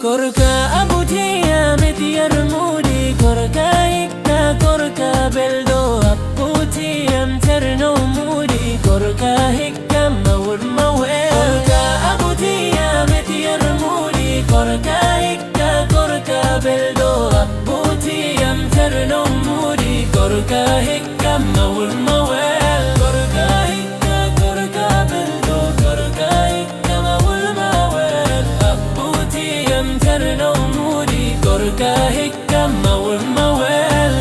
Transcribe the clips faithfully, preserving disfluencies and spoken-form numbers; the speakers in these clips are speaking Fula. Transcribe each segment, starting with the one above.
Gorka abuti am etiyar muɗi, gorka hikka, gorka belɗo, abuti am Cerno muɗi, gorka hikka mawul mawel. Gorka abuti am etiyar muɗi, gorka hikka, gorka belɗo, abuti am Cerno muɗi, gorka hikka mawul mawel. Gorka hikka, gorka belɗo, gorka hikka mawul mawel. Abuti am Cerno muɗi, gorka hikka mawul mawel.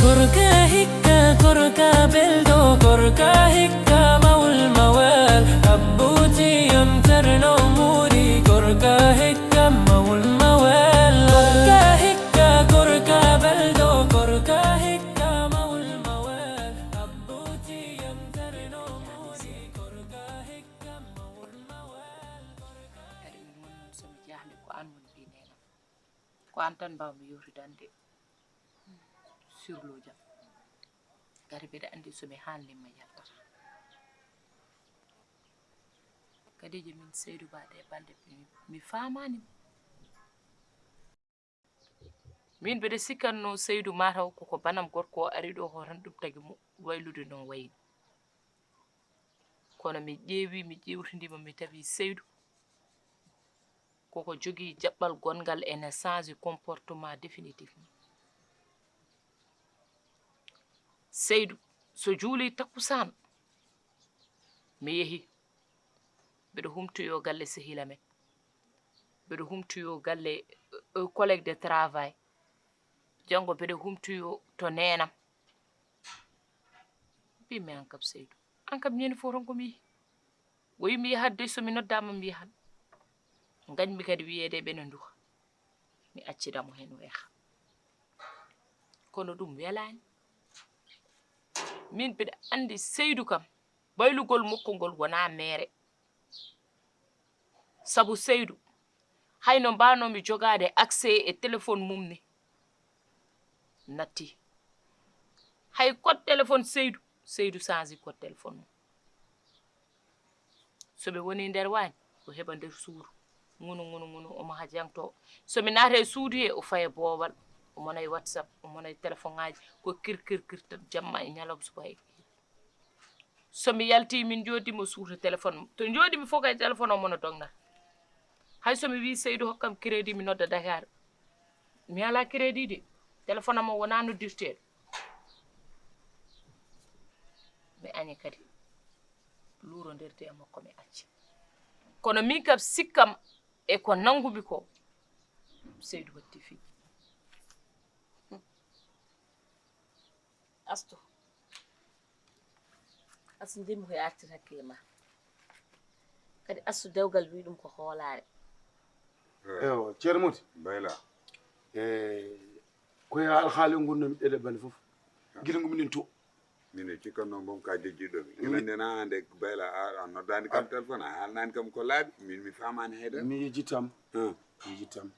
Gorka hikka, gorka belɗo, gorka hikka mawul mawel. Abuti am Cerno muɗi, gorka hikka mawul mawel. Gorka hikka, gorka belɗo, gorka hikka mawul mawel. Abuti am Cerno muɗi, gorka hikka mawul mawel. Gorka hikka. Kadi min woni noon so mi jahli ko aan woni ɗi neenam. Ko aan tan mbaawmi yewtidande sirluujam. Ngati mbeɗa anndi so mi haalniima yaltata. Kadiija min Seydu Ba ɗee balɗe mi, mi faamaani mo. Min mbeɗa sikkatnoo Seydu mataw koko banam gorko o ari ɗo ko tan ɗum tagi mo waylude noon wayni. Kono mi ƴeewi, mi ƴeewtindii mo, mi tawi Seydu koko jogii jaɓɓal gonngal, ene change comportement définitivement. Seydu, so juulii takkusaan, mi yehi. Mbeɗa humtoyoo galle sehil amen. Mbeɗa humtoyoo galle, euh, collègue de travail. Janngo mbeɗa humtoyoo to neenam. Mbiimi, "Aan kam Seydu, aan kam ñande fof tan ko mi yehi." O wiimi, "Yahat de, so mi noddaama mi yahan." Ngañmi kadi wiyeede ɓe no nduha. Mi accida mo heen o yaha. Kono ɗum welaani. Min mbeɗa anndi Seydu kam, baylugol makko ngol wonaa meere. Sabu Seydu, hay no mbaanoomi jogaade accès e téléphone mum ni, natti. Hay code téléphone Seydu, Seydu change code téléphone mum. So ɓe woni nder waañ, o heɓa nder suudu. Ngunu, ngunu, ngunu, omo hajangto. So mi naata e suudu he, o faya boowal. O mona e WhatsApp, o mona e téléphone ŋaaji. Ko kir, kir, kir, tan jamma e ñalawma, subaka e kikiiɗe. So mi yalti, min njooɗi, mo suuta téléphone. To njooɗi mi fof kay, téléphone o mono dognata. Hay so mi wii Seydu hokkam crédit, mi nodda Dakar. Mi alaa crédit de. Téléphone am o wonaa noddirteeɗo. Mi añi kadi. Luurondirde e makko, mi acci. Kono min kam sikkam e ko nanngumi ko, Seydu watti fii. Astu. Astu, ndimmi ko yaltir hakkille ma. Kadi Astu, dewgal wi ɗum ko hoolaare. Ewa, Ceerno Modi. Bayla. E, ko e alhaali o ngonnomi ɗeɗe bane fof. Gila ngu minen to. Min e cikkanno mbom ka jejjiɗo mi. Gila nde na ande Bayla a, a noddaani kam téléphone, a haalnaani kam ko laaɓi, min mi faamaani hay dara. Mi yejjitam. Hmm. Mi yejjitam.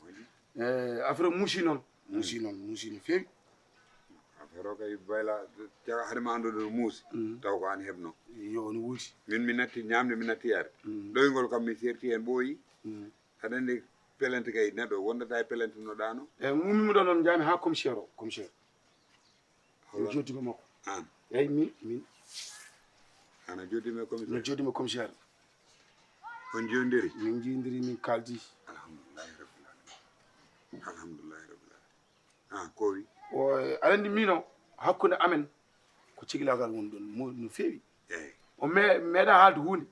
Moƴƴi. E, affaire o muusi noon. Muusi noon, muusi no feewi. Affaire o kay Bayla, ca-, hade ma anndude no muusi, taw ko aan heɓno. Yo, no woodi. Min mi natti ñaamde, mi natti yaade. Ɗoyngol kam mi serti heen ɓooyi. Aɗa anndi pelente kay neɗɗo wondata e pelente no ɗaano. E, ummimi ɗo noon, njaami haa commissaire o, commissaire. Hola. Mi jooɗiima makko. Aan? Eyi, min, min. Aan a jooɗiima e commissaire? Min jooɗiima e commissaire. On njoondiri? Min njoondiri, min kaaldi. Alhamdulillahi rabbil alamin. Alhamdulillahi rabbil alamin. Ah, ko wi? O, aɗa anndi min o, hakkunde amen ko cegilaagal woni ɗoon, mo-, no feewi. Eey. O me-, meeɗaa haalde huunde,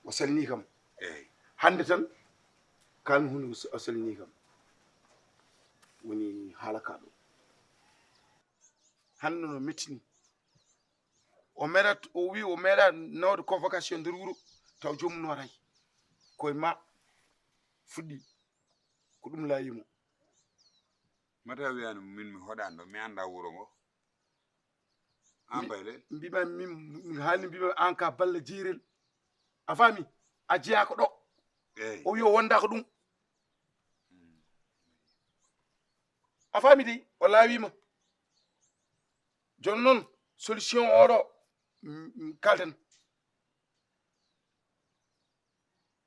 o salminii kam. Eey. Hannde tan, kaalmi huunde, o s-, o salminii kam. Woni haala ka ɗo. Hannde no metti ni. O meeɗat, o wi o meeɗa nawde convocation nder wuro, taw joomum no waray. Koye ma fuɗɗi. Ko ɗum laayi mo. Mata wiyani min mi hoɗani ɗo, mi annda wuro ngo. An Mbi-, Baylel? Mbima min, mi haalni mbima an ka Balla Jeerel. A faami? A jeyaa ko ɗo. Eey. O wi o wonda ko ɗum. A faami dey? O laawima. Jooni noon, solution oɗo, mm, mm, kalten.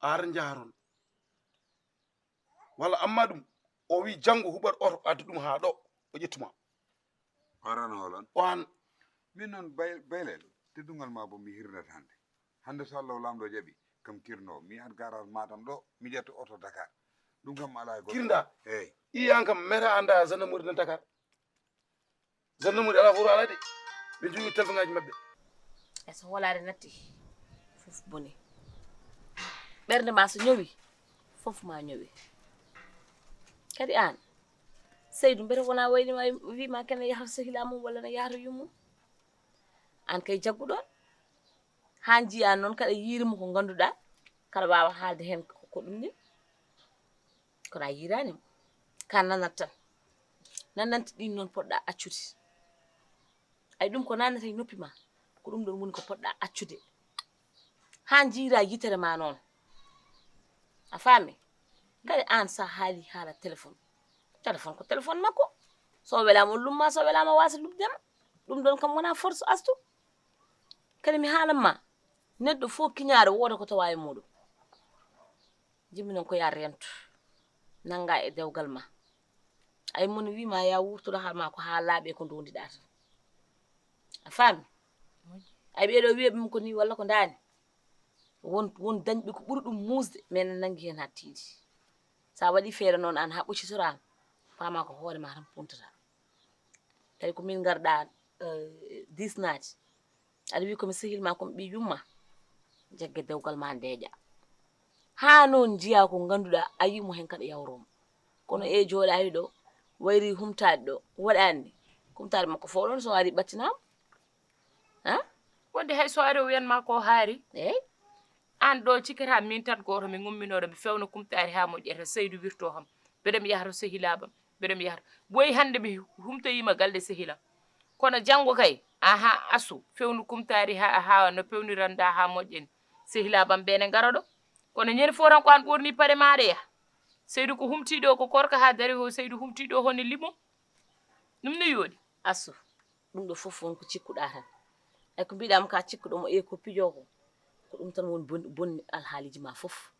Ar njaharon. Walla amma ɗum, o wi janngo huɓat oto, addu ɗum haa ɗo, o ƴettuma. Arano holan. O an. Min noon bay-, baylel, teddungal ma bo mi hirnat hannde. Hannde so Allah o Laamɗo jaɓi, kam kirno, mi yahat garage Matam ɗo, mi ƴetta oto Dakar. Ɗum kam alaa e goɗɗo. Kirnda? Eey. Ii, an kam, meta annda gendarmerie na Dakar. Gendarmerie alaa fof alaa de. Ɓe njogii téléphone ŋaaji maɓɓe. E so wolaare natti, fof boni. Ɓernde ma so ñowi, fof ma ñowi. Kadi aan, Seydou, mbete wonaa wayni ma, wii ma kene yahata sehilaa mum walla ne yahata yummum? Aan kay jagguɗo on. Haa njiyaa noon kaɗa yiiri mo ko ngannduɗaa, kaɗa waawa haalde heen ko, ko ɗum ni. Kono a yiiraani mo. Ka nanat tan. Nananti ɗin noon poɗɗa accude. Ay, ɗum ko nanata e noppi ma. Ko ɗum ɗon woni ko poɗɗa accude. Haa njiira yitere ma noon. A faami? Kadi aan sa haali haala téléphone. Téléphone ko téléphone makko. So welaama o lumma, so welaama waasa luɓde ma. Ɗum ɗon kam wonaa force astu. Kadi mi haalan ma, neɗɗo fof kiñaare wooda ko tawa e muuɗum. Jimmi noon ko yaa rento, nannga e dewgal ma. Ay, mon wii ma yaa wurtoɗo har ma ko haa laaɓe ko ndondiɗaa tan. A faami? Ay, ɓeeɗo wiya ɗum ko ni walla ko ndaani. Won, won dañɓe ko ɓuri ɗum muusde, mais ne nanngi heen haa tiiɗi. Sa waɗi feere noon aan haa ɓoccitoraama, faama ko hoore ma tan puntata. Tawi ko min ngarɗa, eh, diisnaade. Aɗa wiya ko mi sehil ma, ko mi ɓii yumma. Jagge dewgal ma ndeeƴa. Haa noon njiya ko ngannduɗaa a yii mo heen kaɗa yawroo mo. Kono e jooɗaani ɗo, wayri humtaade ɗo, waɗaani ni. Kumtaade makko fof ɗoon so ari ɓattinaama. Ha? Wonde hay so ari o wiyan ma ko haari. Eey. Aan ɗo cikkata min tan gooto mi ngumminooɗo mi fewna kumtaari haa moƴƴata Seydou wirto kam. Mbeɗa mi yaha to sehilaaɓam. Mbeɗa mi yaha to. Boyi hannde mi humtoyiima galle sehilam. Kono janngo kay, aha, asu, fewnu kumtaari haa, haa no pewniranndaa haa moƴƴani. Sehilaaɓam ɓe ne ngara ɗo. Kono ñande fof tan ko aan ɓorni paɗe maaɗa yaha. Seydou ko humtiiɗo ko korka haa dari o Seydou humtiiɗo hone limo. Ɗum ne yooɗi. Asu, ɗum ɗo fof won ko cikkuɗaa tan. Ay ko mbiɗaa mo ka cikkuɗo mo e ko pijo ko. Ko ɗum tan woni bon-, bonni alhaaliji ma fof.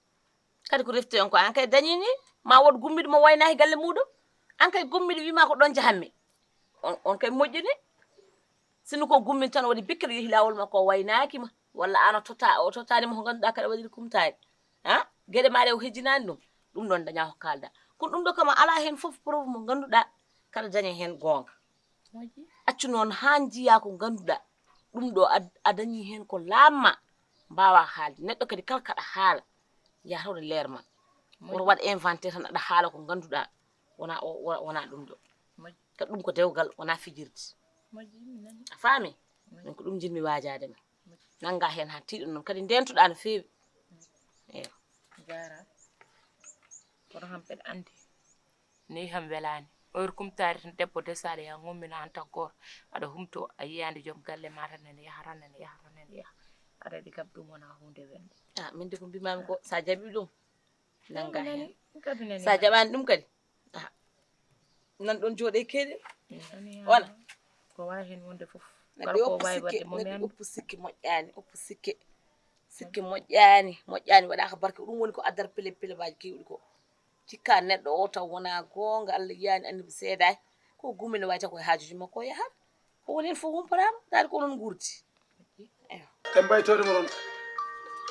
Kadi ko refti on ko an kay dañi ni, ma wood gummiɗo mo waynaaki galle muɗum. An kay gummiɗo wiima ko ɗon jahanmi. On, on kay moƴƴini. Sino ko gummin tan waɗi bikkel yehi laawol makko o waynaaki ma. Walla an o tota-, o tottaani mo ko ngannduɗaa kaɗa waɗiri kumtaari. Ha? Geɗe maaɗa o hejjinaani ɗum. Ɗum ɗon daña ko kaalda. Kono ɗum ɗo kam alaa heen fof preuve mo ngannduɗaa kaɗa daña heen goonga. Accu noon haa njiyaa ko ngannduɗaa. Ɗum ɗo a, a dañii heen ko laamma. Mbaawa haalde. Neɗɗo kadi kala kaɗa haala. Yaha tawde leer ma. Woto waɗ inventaire tan aɗa haala ko ngannduɗaa. Wona o, wona, wona ɗum ɗo. Moƴƴi. Kadi ɗum ko dewgal, wona fijirde. Moƴƴi, mi nani. A faami? Moƴƴi. Min ko ɗum njiɗmi waajaade ma. Moƴƴi. Nannga heen haa tiiɗo noon. Kadi ndeentuɗaa no feewi. Eeyo. Jaara. Kono kam mbeɗa anndi. Ni kam welaani. Heure kumtaari tan debbo desaaɗo yaa ngummina aan tan gooto. Aɗa humto, a yiyaande joom galle ma tan ene yaha tan, ene yaha tan, ene yaha. Aɗa waɗi kam ɗum wonaa huunde welnde. Ah, min de ko mbimaami ko, so a jaɓii ɗum, nannga heen. Sa jaɓaani ɗum kadi, ah, nan ɗon jooɗe keeɗi. Wona. Ko waawi heen wonde fof. Neɗɗo oppu sikke, neɗɗo oppu sikke moƴƴaani, oppu sikke. Sikke moƴƴaani, moƴƴaani, waɗaaka barke. Ɗum woni ko addata pele, pelebaaji keewɗi ko. Cikka neɗɗo o taw wonaa goonga, Allah yiyaani, annabi seedaani. Ko gummi ne wayi taw ko e haajuuji makko o yahat. Ko woni heen fof humpataama, daal ko onon nguurdi. Eyo. En mbaytooɗe mo ɗon.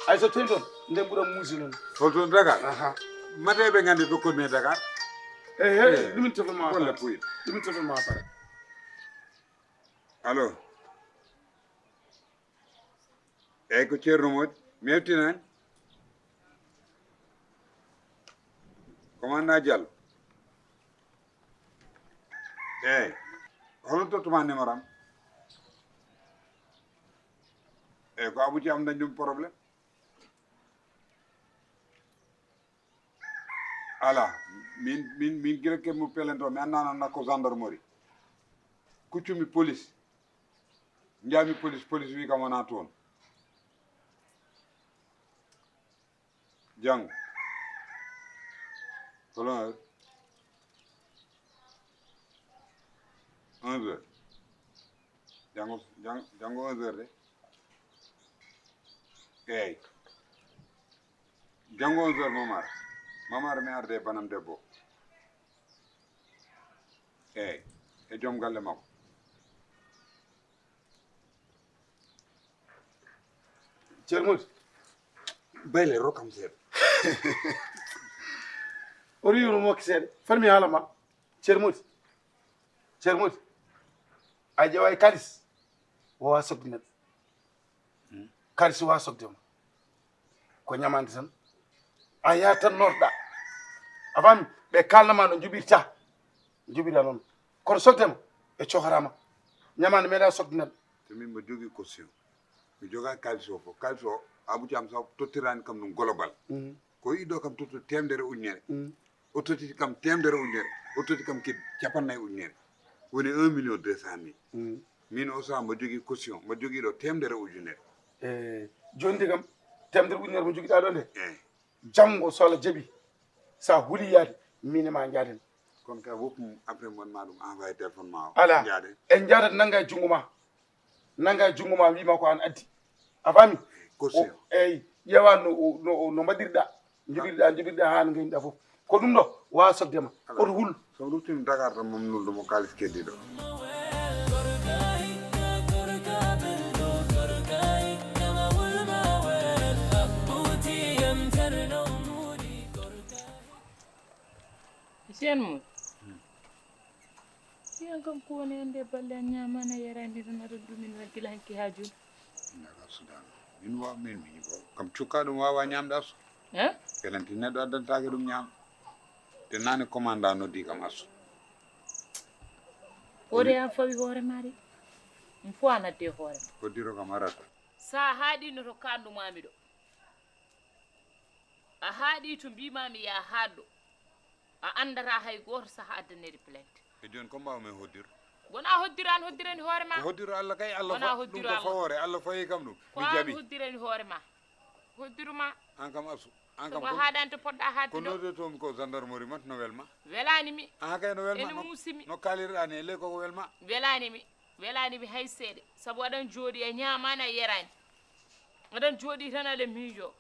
Ay so toon ɗon, nden ɓura muusi noon. Hol toon Dakar? Aha. Mate ɓe nganndi ɗo konni e Dakar? Eyi, eyi, ɗumin téléphone ma. Walla puy. Ɗumin téléphone ma pare. Allo. Eyi, ko Ceerno Moodi. Mi heptinaani. Commandant Diallo. Eyi. Hono tottuma numéro am? Eyi, ko Abou Thiam dañ ɗum problème. Ala, min, min, min gila keɓmi pelento, mi anndaano nakko gendarmerie. Kuccumi police. Njaami police, police wi kam wonaa toon. Janngo. Holo heure? Onze heures. Janngo, janngo, janngo onze heures de. Eeyi. Janngo onze heures, Momar. Momar, mi arde banam debbo. Eeyi. E joom galle makko. Ceerno Mody, Bayle, rokkam seeɗa. O riiwno mokki seeɗa. Fat mi haala ma. Ceerno Mody. Ceerno Mody. A ƴeewa e kalis. Wawa sokde neɗɗo. Kalis wawa sokde ma. Ko ñamande tan. A yaha tan norɗa. A faami? Ɓe kalna ma no njuɓirta. Njuɓira noon. Kono sokde ma, ɓe cohorama. Ñamande meeɗa sokde neɗɗo. Te min mbo jogii caution. Mi jogaa kaalis o fof. Kaalis o, Abou Thiam Sow tottirani kam ɗum global. Mhm. Ko yiɗɗo kam tottude teemedere ujunere. Mhm. O tottiti kam teemedere ujunere. O totti kam kadi capanɗe nayi ujunere. Woni un million deux cent mille. Mhm. Min o saha mbo jogii caution, mbo jogii ɗo teemedere ujunere. E jooni de kam, teemedere ujunere mo jogiɗa ɗo nde? Eeyi. Janngo so Allah jaɓi, sa huli yaade, min e ma njaaden. Kono kay woppu mum, après mon ma ɗum envoyé téléphone ma o. Ala. Njaaden. En njaadat nannga e junngo ma. Nannga e junngo ma, wiima ko an addi. A faami? Caution. O, eeyi, ƴeewa no, no, no mbaɗirɗa. Njoɓirɗa, njoɓirɗa haa no ngayniɗa fof. Ko ɗum ɗo, wawa sokde ma. Ala. Koto hul. So mi ruttini Dakar tan, mom nuldo mo kaalis keddiɗo. Seen mo. Siyan kam ko woni hannde e balɗe an ñaamaana yaraani tan aɗa ɗumin ran gila hanki haa jooni. Naka Sudan. Min wa min mi ko kam cukka ɗum wawa ñamde asu. Hein? Kelanti neɗɗo addantake ɗum ñaam. Te nani commandant noddi kam asu. Ode an fawi hoore ma de. Ɗum fof an adde hoore ma. Hoddiro kam arata. Sa haaɗino to kandu mami ɗo. A haaɗi to mbimami ya haadɗo. A andata hay gooto saha addanede plainte. E jooni ko mbawmi hoddir? Wona hoddir an hoddirani hoore ma. Ko hoddiro Allah kay, Allah. Wona fa-, ɗum hoddiro ko Allah. Fawore, Allah fawi kam ɗum. Ko mi an jaɓi. Hoddirani hoore ma. Hoddiru ma. An kam asu. An kam ko haɗani to poɗɗa haɗde ko ɗo. Noddetomi ko gendarmerie mat no welma. Welani mi. Aha kay no welma. Ene no, muusi mi. No kalirɗa ni e ley koko welma. Welani mi. Welani mi hay seeɗa. Sabu aɗan jooɗi a ñaamani a yeraani. Aɗan jooɗi tan aɗa miijo.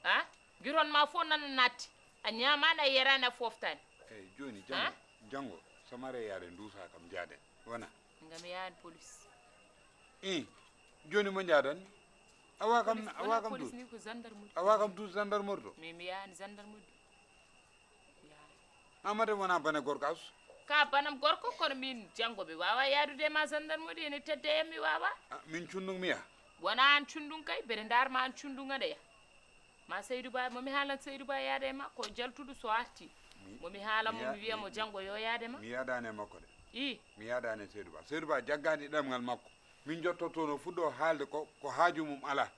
Ha? Giron ma fof nana natti. A ñaamaani a yeraani a foftani. Eyyi, jooni janngo, ha? Janngo, so mare yaade nduusa kam njaaden. Wona? Ngam yahan police. I, jooni mo njaadan? Awa kam, police, awa wona kam police duus. Ni ko gendarmerie. Awa kam duus gendarmerie to? Mi, mi yahan gendarmerie. Amade wona bane gorko asu. Ka banam gorko, kono min janngo mi wawa yaadude ma gendarmerie, ene tedde yam mi wawa. Ah, min cundung mi yaha. Wona an cundung kay, mbeɗa darma an cundung aɗa yaha. Ma Seydou Ba, mo mi haalan Seydou Ba yaade ma, ko jaltuɗo so arti. Mi, mo mi haala mo, mi wiya mo janngo yo yaade ma. Mi yaadani e makko de. I. Mi yaadani e Seydou Ba. Seydou Ba jaggani ɗemngal makko. Min jottotono fuɗɗo haalde ko, ko haaju mum ala.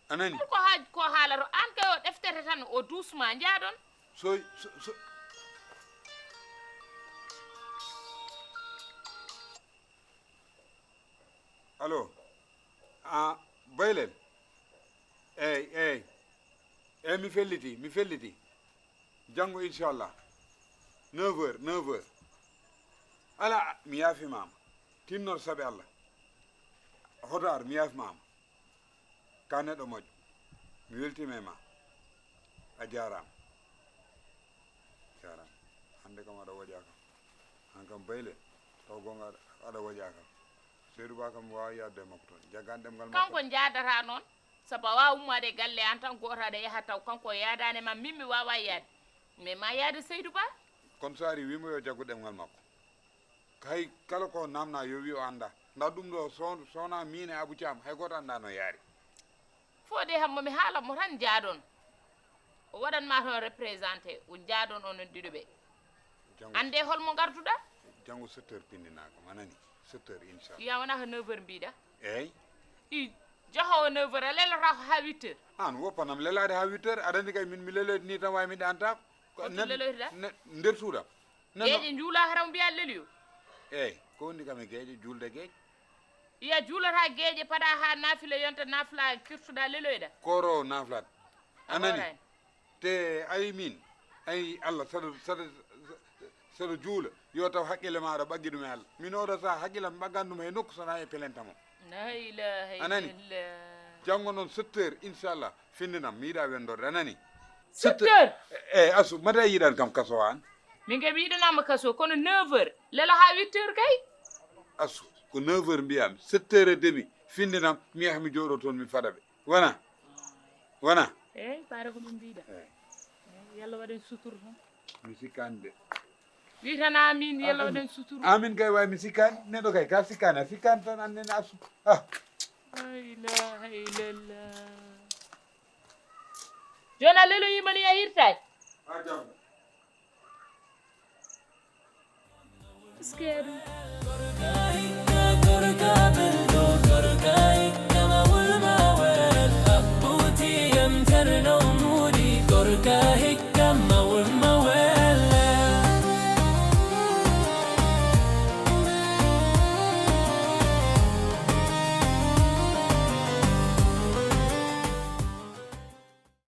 A nani? Ko haaj-, ko haalato an kay o ɗeftete tan o duusma njaadon. So, so, so. Allo. A, Baylel. Eyyi, eyyi. Eyyi, mi felliti, mi felliti. Janngo inchallah. Neuf heures, neuf heures. Ala, mi yaafimama. Tinnor saɓe Allah. Hoto ar, mi yaafimama. Ka neɗɗo moƴƴo. Mi weltima e ma. A jaarama. Jaarama. Hande kam aɗa woƴa kam. An kam Bayle. Taw gonga aɗa, aɗa woƴa kam. Seydou Ba kam wawa yaade e makko toon. Jaggan ɗemngal makko. Kanko jaadata noon. Sabu a wawa ummaade e galle an tan gooto aɗa yaha taw kanko o yaadani ma, min mi wawa yaade. Mais ma yaade Seydou Ba. Kono so ari wimo yo jaggu ɗemngal makko. Hay kala ko namna yo wi o anda. Nda ɗum ɗo so, sowna min e Abou Thiam, hay goto anda no yaari. Fodé hammo mi haala mo tan jaadon. O waɗan ma toon représenté, o jaadon onon ɗiɗo ɓe. Janngo. Ande holmo garduɗa? Janngo sept heures pindinaka, ma nani? Sept heures, inchallah. Ya wona ko neuf heures mbiɗa? Eyyi. I, jahowo neuf heures, a lelata ko ha huit heures? An woppanam lelade ha huit heures, aɗa andi kay min mi leloyde ni tan wawi mi ɗanta. Ko hoto nen-, leloyta? Ne-, nder suuɗam. Nano. Geeƴe njuula haraw mbiya leliyo. Eyyi, ko woni kam e geeƴe, juulde geeƴe. Iya juulata geeƴe, paɗa ha naafila yonta, naafila kirtuɗa leloyɗa. Koro naaflat. A nani? Te ayi min, ayi Allah, saɗa, saɗa, saɗa juula, Yo taw haqqille maaɗa ɓaggi ɗum e Allah. Mi noodata haqqillam ɓaggan ɗum e nokku so na e pelenta mo. La ilaha A nani? illallah. Janngo noon sept heures, inchallah, findinam, mi yiɗa wendorde, a nani? Sept heures? E, e, Asu, mata yiɗan kam kaso an? Min kay mi yiɗanama kaso, kono neuf heures. Lela ha huit heures kay? Asu, ko neuf heures mbiyami, sept heures et demi, findinam, mi yaha mi jooɗo toon, mi fada ɓe. Wona? Wona? Eyyi, ɓaade ko min mbiɗa. Eyyi. Eyyi, yo Allah waɗen sutura tan. Mi sikkani de. Wi tan amin, yo Allah waɗen sutura. Amin kay way mi sikkani, neɗɗo kay ka sikkani, a sikkani tan annene Asu. Ah. La ilaha illallah. Joni a leloyima ni a hirtay? Ha jam. Est-ce que ɗum?